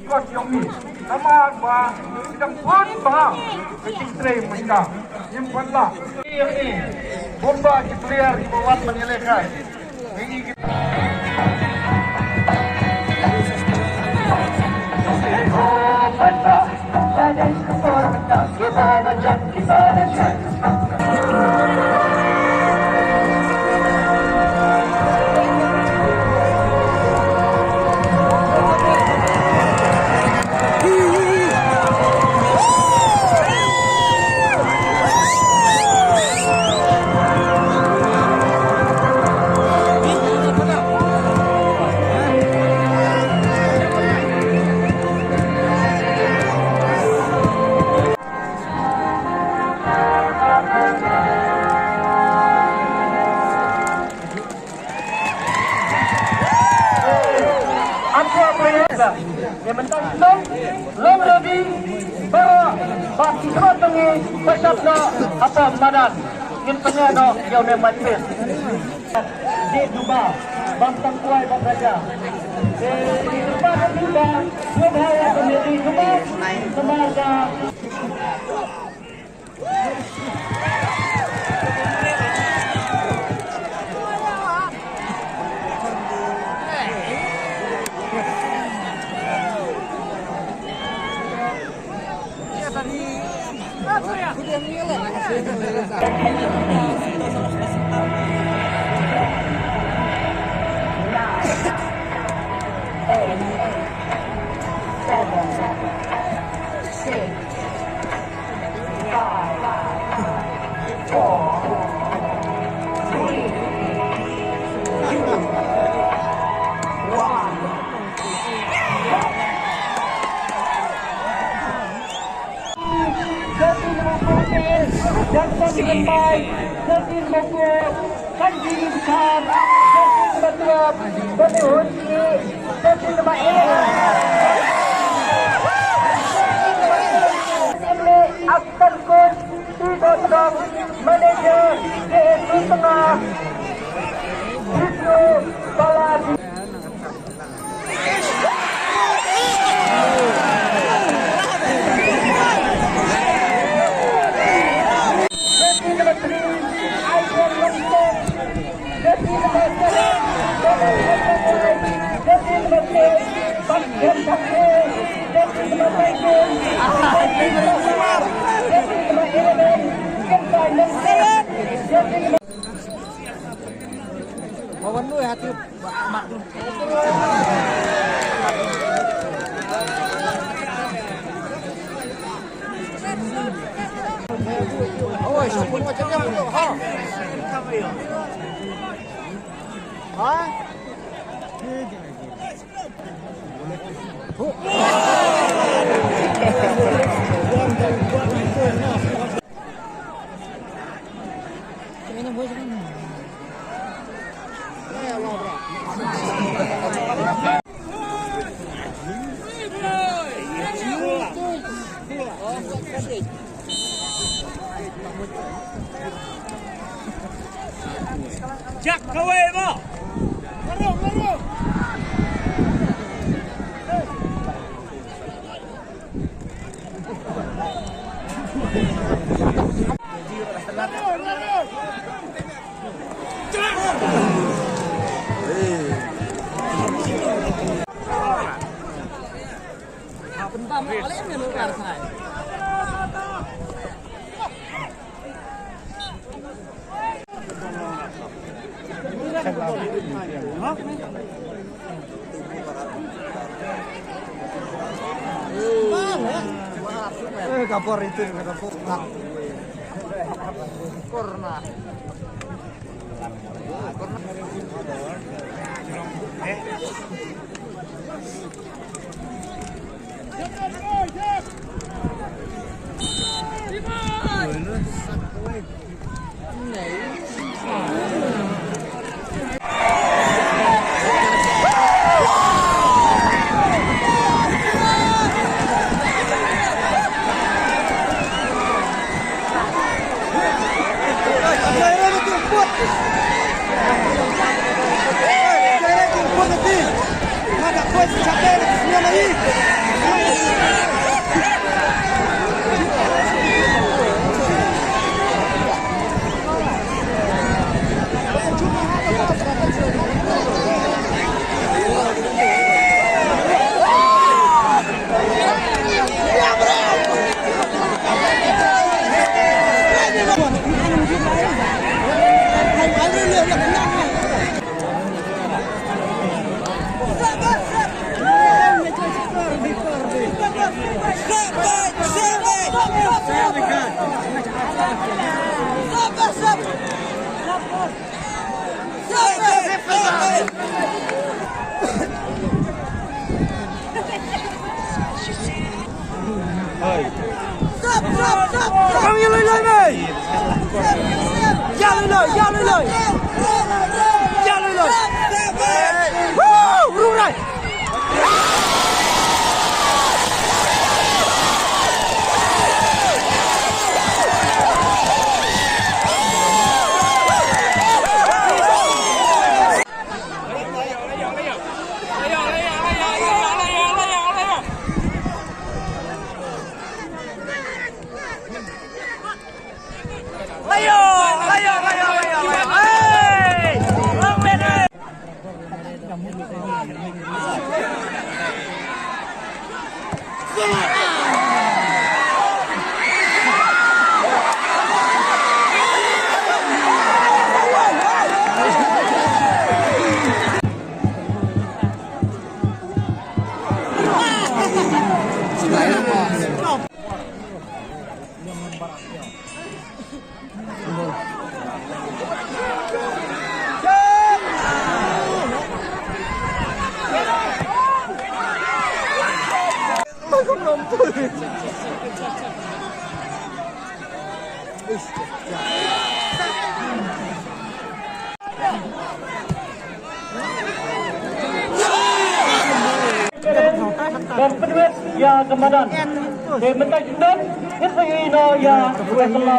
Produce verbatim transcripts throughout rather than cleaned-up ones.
Kot yong ni, namar ba ki dang pun ba ka jingtrei mynta. Ngim pat lah. Ïa ni, bun ba ki player kiba wan ban ïalehkai. Apa apa ya? Yang penting long, long ready, para baki kau tengi, pasal na apa madan, yang tengah no, yang memang. Di Juba, bang tang kuai bang raja. Di Juba, di Juba, Juba ya kami di Juba, Juba ya. Manager, K S U Tengah, Bala. Jak kawei mo. Eh, kapor itu, kapor. Korna. Ïa lui lui mei. Ïa lui lui, ïa lui lui. Ïa lui lui. Woo! Rung rai. Ban pynwit ïa ka madan. Te mynta ki don, ngin sa ïohi noh ïa ka madan.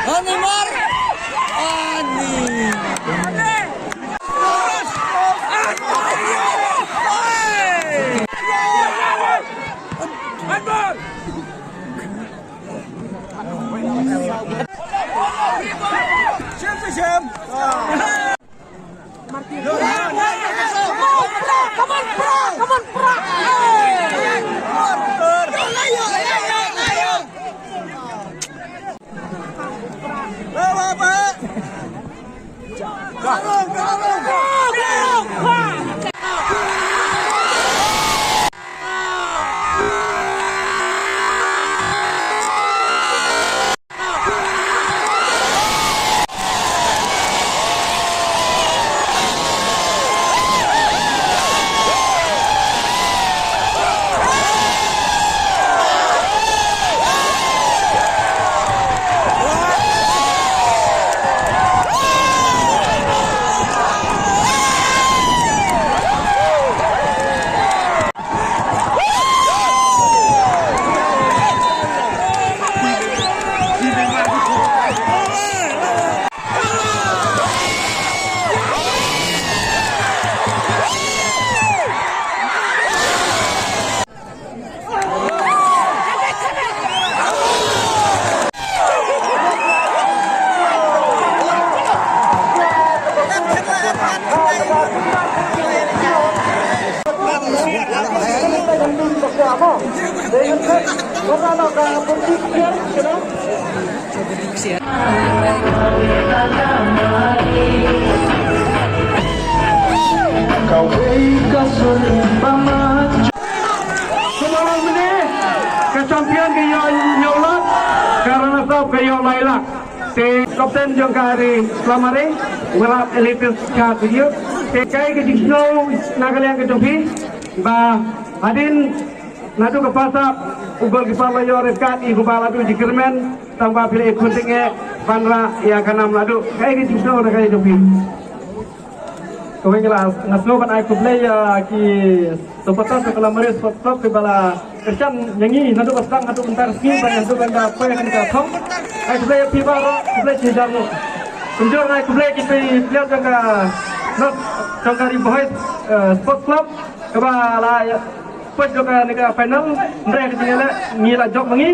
Ani mar. Ani. Kawei ka sur ba ma. Kumno mynne ka champion ka ïoh hynñiew lak, ka runners up ka ïoh lai lak. Te captain jong ka ri Klamare, Wahab Elitis ka video. Te kaei ka jingsngew na ka liang ka jong phi ba hadien naduh ka pass up u goalkeeper la ïoh red card, i ba la duh jingkyrmen, tang ba phi la ïakhun tyngeh ban rah ïa ka nam naduh. Kaei ka jingsngew na ka liang jong phi? Kawei nga la, nga sngew ban ai khublei ïa ki supporter ka Klamare Sports Club kiba la Kyrchan ïa ngi naduh ba sdang haduh mynta ka sngi ba haduh ban da poi ha kane ka thong. Ai khublei ïa phi baroh, khublei shihajar nguh. Kumjuh ai khublei ki player jong ka, jong ka Ri Bhoi, eh, Sports Club kaba la ïa poi jong kane ka final. Hynrei ka jingïaleh ngi la jop ma ngi.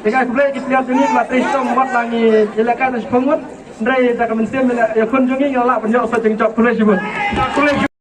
Te ai khublei ki player jong ngi ba la trei shitom wat la ngi ïaleh kai na shiphew ngut. Hynrei da ka mynsiem ïaleh ïakhun jong ngi ngi la lah ban ïoh sa jingjop. Khublei shibun. Khublei shibun.